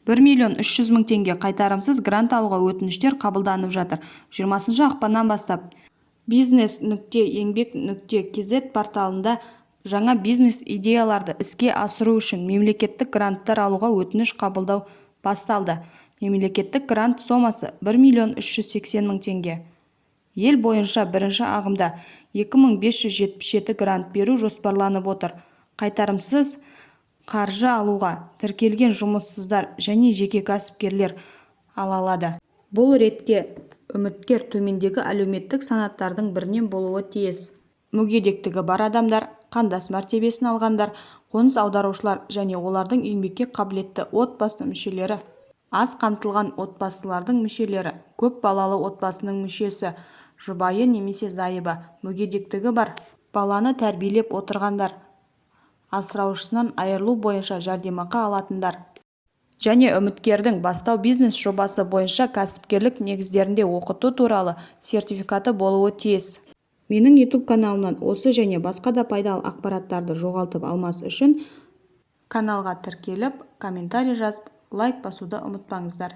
1 300 000 теңге қайтарымсыз грант алуға өтініштер қабылданып жатыр 20 ақпаннан бастап бизнес.еңбек.кз порталында жаңа бизнес идеяларды іске асыру үшін мемлекеттік гранттар алуға өтініш қабылдау басталды. Мемлекеттік грант сомасы 1 380 000 теңге. Ел бойынша бірінші ағымда 2577 грант беру жоспарланып отыр. Қайтарымсыз қаржы алуға тіркелген жұмыссыздар және жеке кәсіпкерлер ала алады. Бұл ретте үміткер төмендегі әлеуметтік санаттардың бірінен болуы тиіс: мүгедектігі бар адамдар, қандас мәртебесін алғандар, қоныс аударушылар және олардың еңбекке қабілетті отбасы мүшелері, аз қамтылған отбасылардың мүшелері, көп балалы отбасының мүшесі (жұбайы немесе зайыбы), мүгедектігі бар баланы тәрбиелеп отырғандар, асыраушысынан айырылу бойынша жәрдемақы алатындар және үміткердің «Бастау бизнес» жобасы бойынша кәсіпкерлік негіздеріне оқыту туралы сертификаты болуы тиіс. Менің YouTube каналымнан осы және басқа да пайдалы ақпараттарды жоғалтып алмас үшін каналға тіркеліп, комментарий жазып, лайк басуды ұмытпаңыздар.